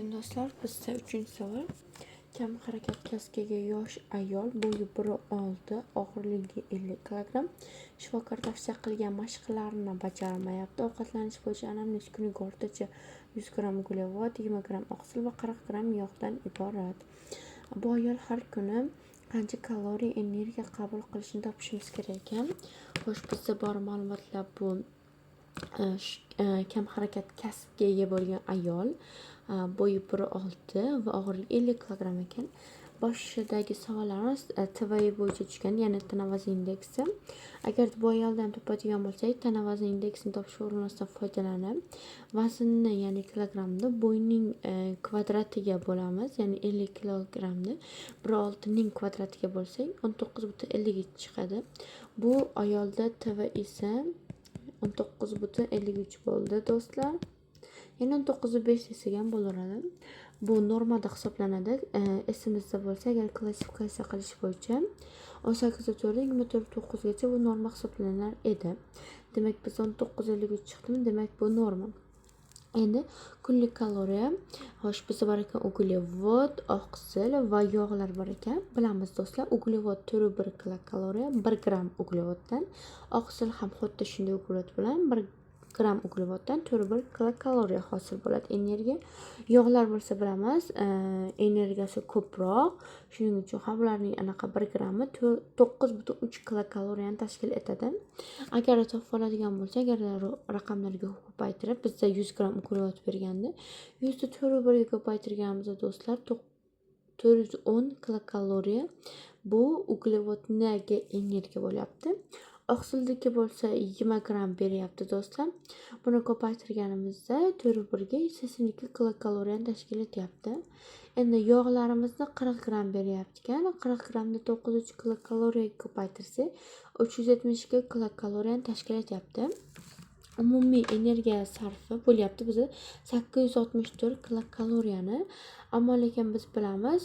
Do'stlar, bizda uchinchi savol. Kam harakat kasbga yosh ayol, bo'yi 1,6, og'irligi 50 kilogramm. Shifokor tavsiya qilgan mashqlarni bajarmayapti. Ovqatlanish bo'yicha anamnez kuniga o'rtacha 100 gramm uglevod, 20 gramm oqsil va 40 gramm yog'dan iborat. Bu ayol har kuni qancha kaloriya energiya qabul qilishini topishimiz kerak ekan. Xo'sh, bizda bor ma'lumotlar bu kam harakat kasbga ega bo'lgan ayol, bo'yi 1,6 va og'irligi 50 kilogramm ekan. Boshidagi savollarimiz TVI bo'yicha tushgan, ya'ni tana vazn indeksi. Agar bu ayoldan topadigan bo'lsak, tana vazn indeksini topish formulasidan foydalanib, vaznni, ya'ni kilogrammni bo'yning kvadratiga bo'lamiz, ya'ni 50 kilogrammni 1,6 ning kvadratiga bo'lsak, 19,53 chiqadi. Bu ayolda TVIsi 19,53 bo'ldi, do'stlar. Ya'ni 19,5 desak ham bo'laveradi. Bu normada hisoblanadi. Esimizda bo'lsa, agar klassifikatsiya qilish bo'yicha 18,4 24,9 gacha bu norma hisoblanar edi. Demak, biz 19,53 chiqdimi? Demak, bu norma. Endi kunlik kaloriya. Xo'sh, bizda bor ekan uglevod, oqsil va yog'lar bor ekan. Bilamiz, do'stlar, uglevod 4,1 kilokaloriya 1 gramm uglevoddan. Oqsil ham xuddi shunday uglevod bilan 1 gramm uglevoddan 4,1 kilokaloriya hosil bo'ladi energiya. Yog'lar bo'lsa, bilamiz, energiyasi ko'proq. Shuning uchun ham ularning anaqa 1 grammi 9,3 kilokaloriyani tashkil etadi. Agar topib oladigan bo'lsak, agar raqamlarga ko'paytirib, bizda 100 gramm uglevod berganda, 100 ni 4,1 ga ko'paytirganimizda, do'stlar, 410 kilokaloriya bu uglevodga energiya bo'lyapti. Oqsildiki bo'lsa 20 gramm beryapti, do'stlar. Buni ko'paytirganimizda 4,1 ga 82 kilokaloriyani tashkil etyapti. Endi yog'larimizni 40 gramm beryapti ekan. 40 grammni 9,3 kilokaloriyaga ko'paytirsak, 372 kilokaloriyani tashkil etyapti. Umumiy energiya sarfi bo'lyapti biza 864 kilokaloriyani. Ammo lekin biz bilamiz,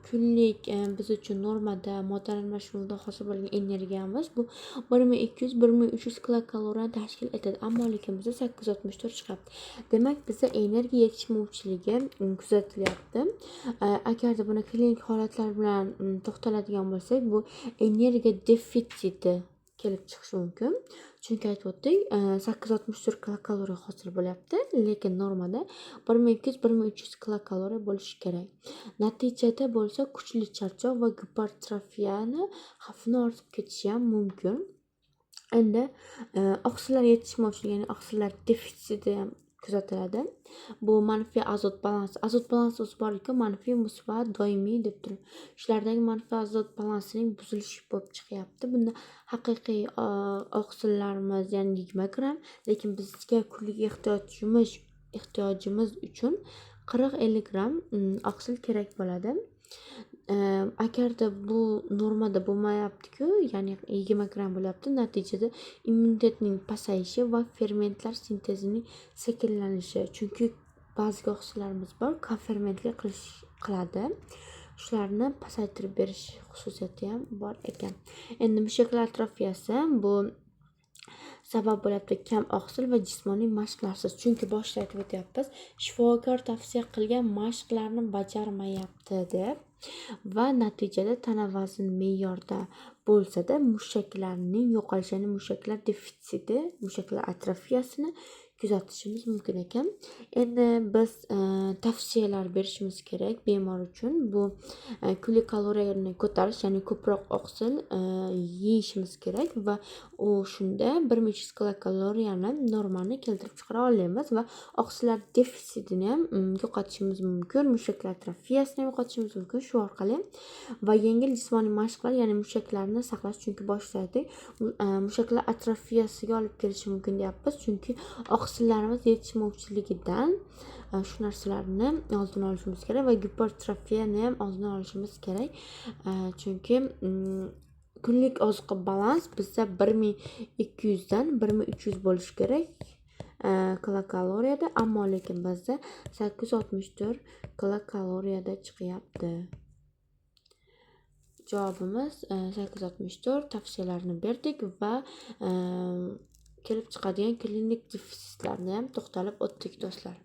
kunlik biz uchun normada moddalar almashinuvida hosil bo'lgan energiyamiz bu 1200-1300 kilokaloriyani tashkil etadi. Ammo lekin bizda 864 chiqyapti. Demak, bizda energiya yetishmovchiligi kuzatilyapti. Agarda buni klinik holatlar bilan to'xtaladigan bo'lsak, bu energiya defitsiti kelib chiqishi mumkin. Chunki aytib o'tdik, 864 kilokaloriya hosil bo'lyapti, lekin normada 1200-1300 kilokaloriya bo'lishi kerak. Natijada bo'lsa kuchli charchoq va gipertrofiyani xavfini ortib ketishi ham mumkin. Endi oqsillar yetishmovchiligi, ya'ni oqsillar defitsiti ham kuzatiladi. Bu manfiy azot balansi. Azot balansi o'zi bor-ku, manfiy, musbat, doimiy deb turib. Shulardagi manfiy azot balansining buzilishi bo'lib chiqyapti. Bunda haqiqiy oqsillarimiz, ya'ni 20 gramm, lekin bizga kunlik ehtiyojimiz uchun 40-50 gramm oqsil kerak bo'ladi. Agarda bu normada bo'lmayapti-ku, ya'ni 20 gramm bo'lyapti, natijada immunitetning pasayishi va fermentlar sintezining sekinlanishi. Chunki ba'zi oqsillarimiz bor, kofermentlik qiladi. Shularni pasaytirib berish xususiyati ham bor ekan. Endi mushaklar atrofiyasi bu sabab bo'lyapti kam oqsil va jismoniy mashqlarsiz. Chunki boshida aytib o'tyapmiz, shifokor tavsiya qilgan mashqlarni bajarmayapti deb va natijada tana vazn me'yorda bo'lsa-da, mushaklarning yo'qolishi, ya'ni mushaklar defitsiti, mushaklar atrofiyasini kuzatishimiz mumkin ekan. Endi biz tavsiyalar berishimiz kerak bemor uchun. Bu kunlik kaloriyani ko'tarish, ya'ni ko'proq oqsil yeyishimiz kerak va u shunda 1300 kilokaloriyani normani keltirib chiqara olamiz va oqsillar defitsitini ham yo'qotishimiz mumkin, mushaklar atrofiyasini yo'qotishimiz mumkin shu orqali va yengil jismoniy mashqlar, ya'ni mushaklarni saqlash, chunki boshida aytdik, mushaklar atrofiyasiga olib kelishi mumkin deyapmiz, chunki oqsillarimiz yetishmovchiligidan shu narsalarni oldini olishimiz kerak va gipertrofiyani ham oldini olishimiz kerak. Chunki kunlik oziqa balans bizda 1200 dan 1300 bo'lishi kerak kilokaloriyada, ammo lekin bizda 864 kilokaloriyada chiqyapti. Javobimiz 864. Tavsiyalarni berdik va kelib chiqadigan klinik defitsitlarni ham to'xtalib o'tdik, do'stlar.